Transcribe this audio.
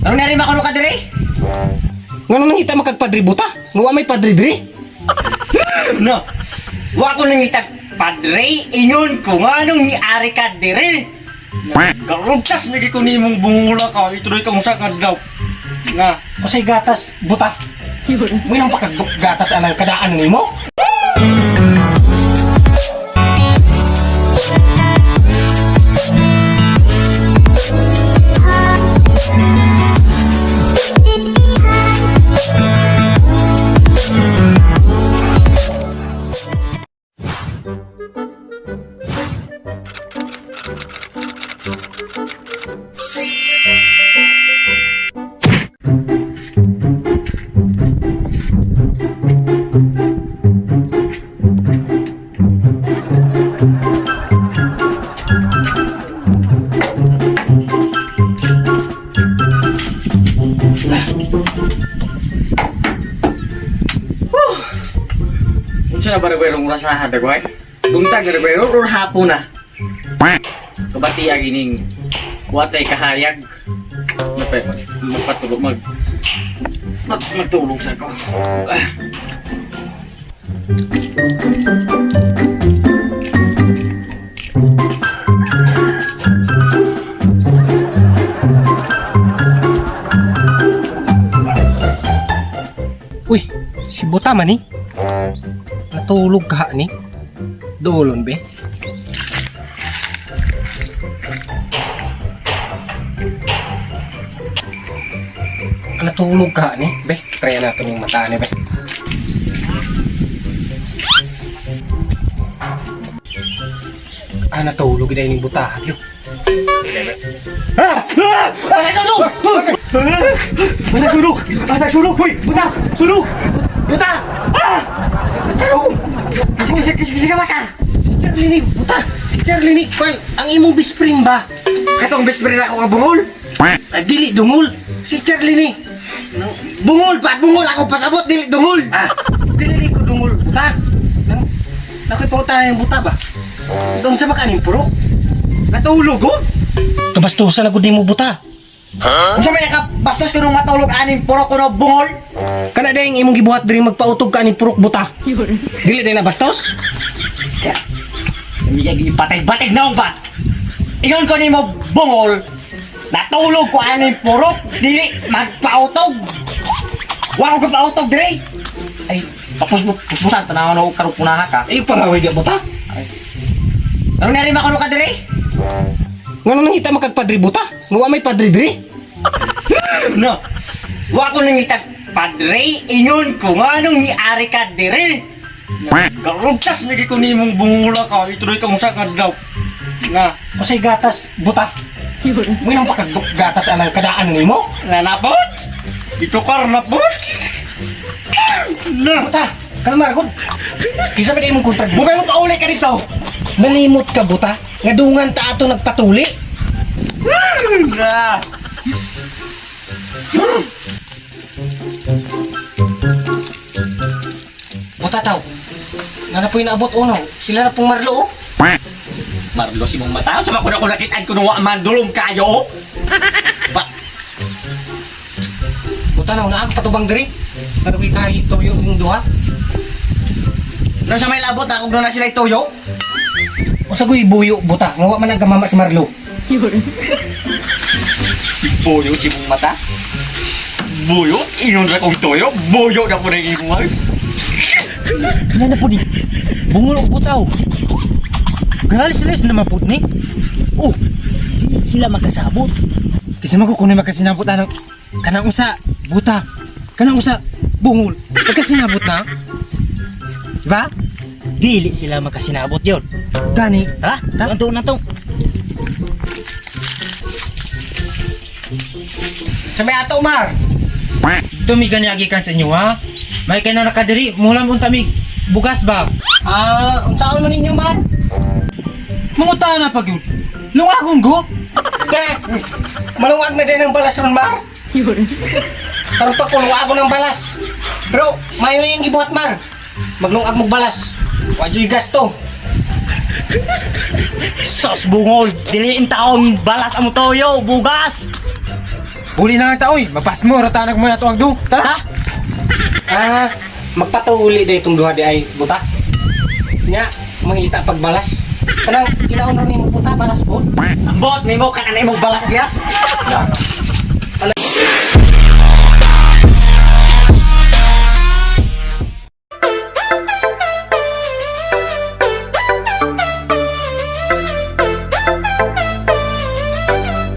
Ano nari makuno ka dire? Ngano nangita makagpadre buta? Nga wa may padre diri? No. Wa ko nangita padre, ingon ko nga nung niari ka dire. Karugtas lagi ko nimong bungula ka, ituloy kang usa ka adlaw. Nga, Kasi gatas buta. Mo nang gatas anang kadaan nimo? Unsa na ba nagwayrong oras na hadagway? Buntag na nagwayrong or hapon na? Kabati agi ning watay kahayag. Napay magpatulog mag mag magtulog sa ko. Ah. Uy, si buta man ni. Natulog ka ni. Dolon be. Ah, natulog ka ni. Be, try natin yung mata ni be. Ah, natulog na yung buta. Yo. Ah! Ah! Ah! Sunog! Asa sunog! Asa sunog! Hoy! Buta! Sunog! Buta! Ah! Tarong! Sige, sige, sige, sige, mata! Si Charlie ni, buta! Si Charlie ni, kwan, ang imong best friend ba? Katong best friend ako nga bungol! Ah, dili dungol. Si Charlie ni. Bungol ba? Bungol ako pasabot, dili dungol! Ah, dili ko dungol buta. Nang nakoy pangutan yung buta ba? Doon sa makaning puro. Natulog ko? Kabastusan na gud nimo buta. Unsa may nakabastos ko nung matulog aning puro ko no bungol? Kana dayong imong gibuhat diri magpautog ka aning purok buta. Dili day na bastos? Miyag ipatay-batay na ba? Ingon ko nimo bungol, natulog ko aning puro, dili magpautog. Wa ko pautog dire. Ay, tapos mo puspusan tanaw na og karupunaha ka. Ay pangaway di buta. Ano nari makuno ka dire? Ngano nangita makagpadre buta? Nga wa may padre diri? No. Wa ko nangita padre, ingon ko nga nung niari ka dire. Karugtas lagi ko nimong bungula ka, ituloy kang usa ka adlaw. Nga, Kasi gatas buta. Mo nang gatas anang kadaan nimo? nga napot. Itukar na po. Na. Buta, kalmar gud. Kisa man imong kontra. Bukay mo pauli ka dito. Nalimot ka buta. Nga dungan ta ato nagpatuli. Na. Buta taw. Nga na po'y naabot uno. Sila na pong marlo oh. Marlo si mong mata. Sa ko na ko nakitaan ko nung wa man dulong kayo. oh. Ba. Buta na una patubang diri. Pero kay kahit toyo yung duha. Nung sa may labot na kung doon na sila ituyo. Usa ko'y buyo buta. Nga wa man ang gamama si Marlo. Buyo si mong mata. Buyo? Inon ra kong tuyo. Buyo na po na yung imong. Nga na po ni. Bungol og butaw. Galis-lis na mapud ni. Oh, di sila magkasabot. Kasi man ko kung magkasinabot anang kanang usa buta, kanang usa bungol. Magkasinabot na. Diba? Dili sila magkasinabot yon. Gani, tara, tara. Anto na to. Sa may ato Mar. Tumigan niya gikan sa inyo ha. May kay na nakadiri, mulam unta mig bugas ba? Ah, unsaon man ninyo Mar? Manguta na pag yun. Lungagon go. Kaya, malungag na din ang balas ron Mar. Karon pa ko lungag ng balas. Bro, may na yung gibuhat Mar. Maglungag mong balas. Wa joy gasto. Sos bungol, dili in taong balas ang toyo, bugas. Uli na lang ta oy. Mapasmo ra tanag mo na to ang du. Tara. Ah, magpatuli day itong duha di ay buta. Nya, mangita pagbalas. Kanang kinaon ron nimo buta balas po. Ambot nimo kanan imong balas diha. Ana.